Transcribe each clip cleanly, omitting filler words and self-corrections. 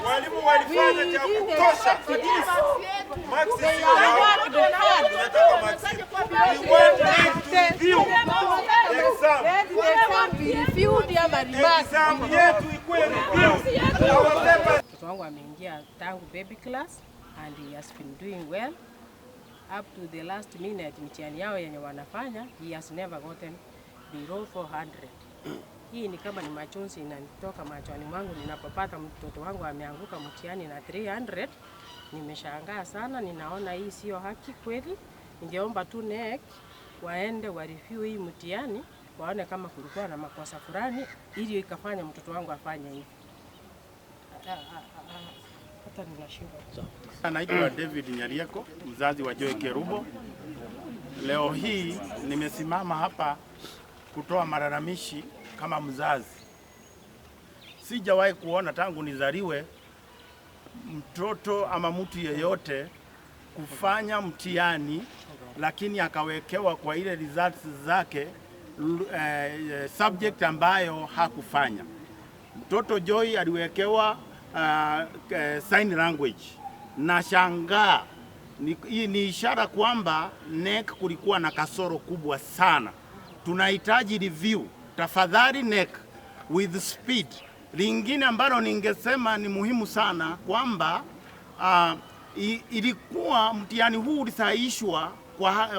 Walimu walifanya cha kutosha. Marks sio yao. Tunataka marks. We want them to review the exam. Exam yetu ikuwe reviewed. Our papers. Mtoto wangu ameingia tangu baby class and he has been doing well up to the last minute. Mtihani yao yenye wanafanya, he has never gotten below 400. Hii ni kama ni machozi inanitoka machoni mwangu ninapopata mtoto wangu ameanguka mtihani na 300. Nimeshangaa sana, ninaona hii sio haki kweli. Ningeomba tu KNEC waende wa review hii mtihani, waone kama kulikuwa na makosa fulani ili ikafanya mtoto wangu afanye hivi. Hata ninashindwa. Anaitwa David Nyarieko, mzazi wa Joy Kerubo. Leo hii nimesimama hapa kutoa malalamishi kama mzazi. Sijawahi kuona tangu nizaliwe mtoto ama mtu yeyote kufanya mtihani lakini akawekewa kwa ile results zake subject ambayo hakufanya. Mtoto Joy aliwekewa sign language na shangaa hii ni ishara kwamba KNEC kulikuwa na kasoro kubwa sana. Tunahitaji review tafadhali, KNEC, with speed. Lingine ambalo ningesema ni muhimu sana kwamba ilikuwa mtihani huu ulisahihishwa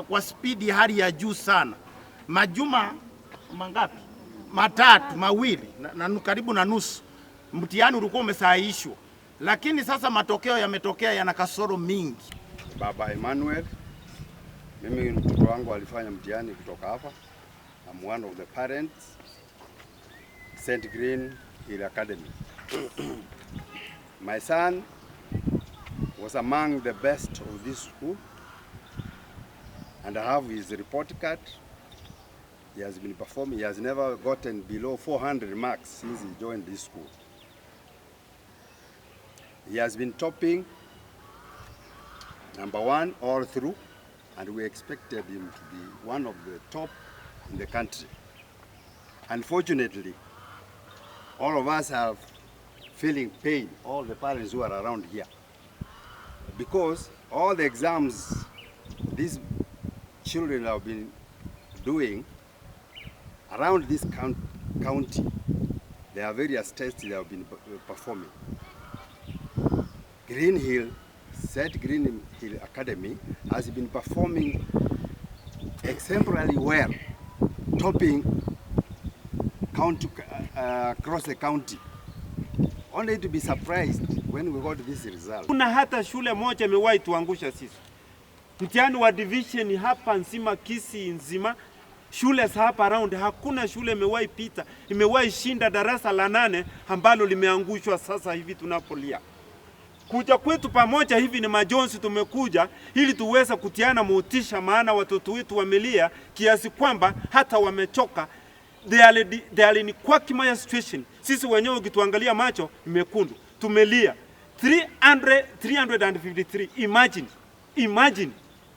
kwa spidi ya hali ya juu sana, majuma mangapi? Matatu, mawili na karibu na nusu, mtihani ulikuwa umesahihishwa, lakini sasa matokeo yametokea yana kasoro mingi. Baba Emmanuel, mimi mtoto wangu alifanya mtihani kutoka hapa. I'm one of the parents, St. Green Hill Academy. My son was among the best of this school and I have his report card. He has been performing, he has never gotten below 400 marks since he joined this school. He has been topping number one all through, and we expected him to be one of the top in the country. Unfortunately, all of us are feeling pain, all the parents who are around here, because all the exams these children have been doing around this county, there are various tests they have been performing. Green Hill, St. Green Hill Academy has been performing exemplarily well, topping county, across the county. Only to be surprised when we got this result. Kuna hata shule moja imewahi tuangusha sisi. Mtihani wa division hapa nzima, Kisii nzima, shule za hapa around, hakuna shule imewahi pita, imewahi shinda darasa la nane ambalo limeangushwa sasa hivi tunapolia. Kuja kwetu pamoja hivi ni majonzi, tumekuja ili tuweze kutiana motisha, maana watoto wetu wamelia kiasi kwamba hata wamechoka. They are in quagmire situation. Sisi wenyewe ukituangalia macho ni mekundu, tumelia 300, 353. Imagine, imagine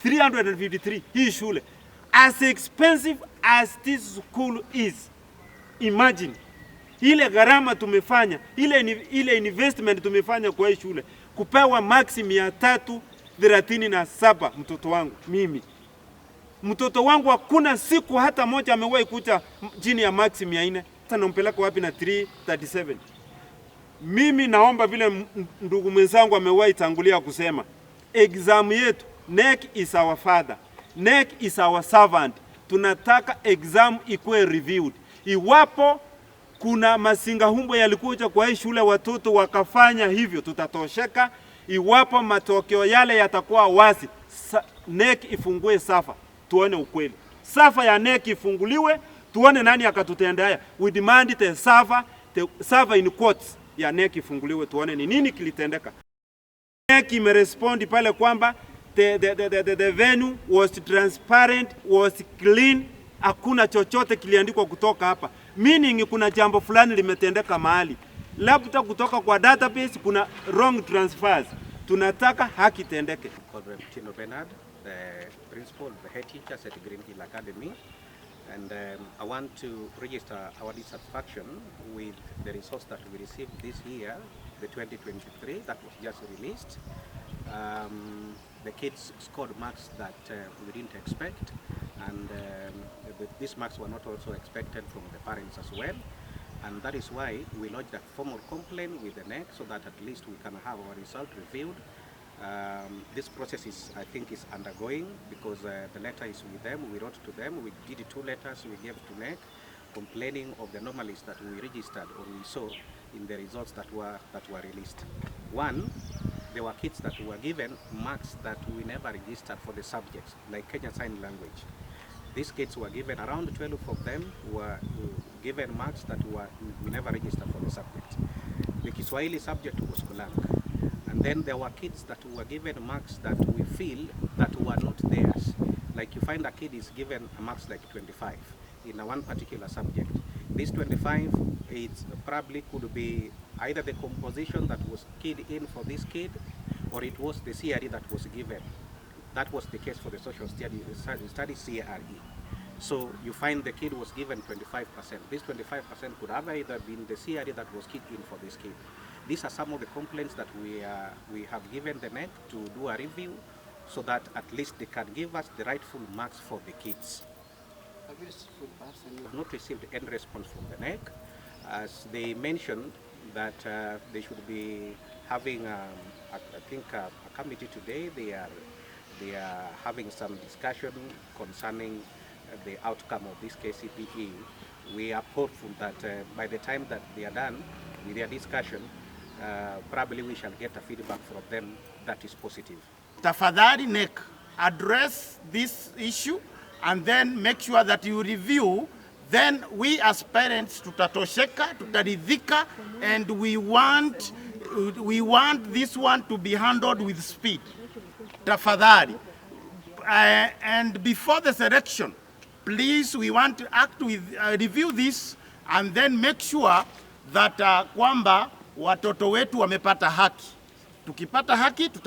353 hii shule, as expensive as this school is, imagine ile gharama tumefanya, ile investment tumefanya kwa hii shule kupewa marks 337. Mtoto wangu mimi, mtoto wangu hakuna siku hata moja amewahi kuja chini ya marks 400. Sasa nampeleka wapi na 337? Mimi naomba vile ndugu mwenzangu amewahi tangulia kusema, exam yetu, KNEC is our father, KNEC is our servant. Tunataka exam ikuwe reviewed. Iwapo kuna mazingaombwe yalikuja kwa hii shule watoto wakafanya hivyo, tutatosheka. Iwapo matokeo yale yatakuwa wazi, KNEC ifungue server, tuone ukweli. Server ya KNEC ifunguliwe, tuone nani akatutendea haya. We demand the server in quotes ya KNEC ifunguliwe, tuone ni nini kilitendeka. KNEC imerespond pale kwamba the venue was transparent, was clean, hakuna chochote kiliandikwa kutoka hapa, meaning kuna jambo fulani limetendeka mahali, labda kutoka kwa database kuna wrong transfers. Tunataka haki itendeke. Comrade Tino Bernard, the principal, the head teachers at Green Hill Academy, and I want to register our dissatisfaction with the results that we received this year, the 2023 that was just released. The kids scored marks that we didn't expect, and these marks were not also expected from the parents as well. And that is why we lodged a formal complaint with the KNEC so that at least we can have our result reviewed. This process is, I think, is undergoing because the letter is with them. We wrote to them. We did two letters we gave to KNEC complaining of the anomalies that we registered or we saw in the results that were released. One, there were kids that were given marks that we never registered for the subjects, like Kenya Sign Language. These kids were given, around 12 of them were given marks that were we never registered for the subject. The Kiswahili subject was blank. And then there were kids that were given marks that we feel that were not theirs. Like you find a kid is given a marks like 25 in a one particular subject. This 25, it probably could be either the composition that was keyed in for this kid, or it was the CRE that was given. That was the case for the social study CRE. So you find the kid was given 25%. This 25% could have either been the CRE that was keyed in for this kid. These are some of the complaints that we have given the KNEC to do a review so that at least they can give us the rightful marks for the kids. A very simple person. Have not received any response from the KNEC. As they mentioned that they should be having, I think, a committee today. They are having some discussion concerning the outcome of this KCPE. We are hopeful that by the time that they are done with their discussion, probably we shall get a feedback from them that is positive. Tafadhali KNEC, address this issue and then make sure that you review. Then we as parents tutatosheka, tutaridhika, and we want this one to be handled with speed. Tafadhali. And before the selection, please, we want to act with, review this and then make sure that kwamba watoto wetu wamepata haki. Tukipata haki tuta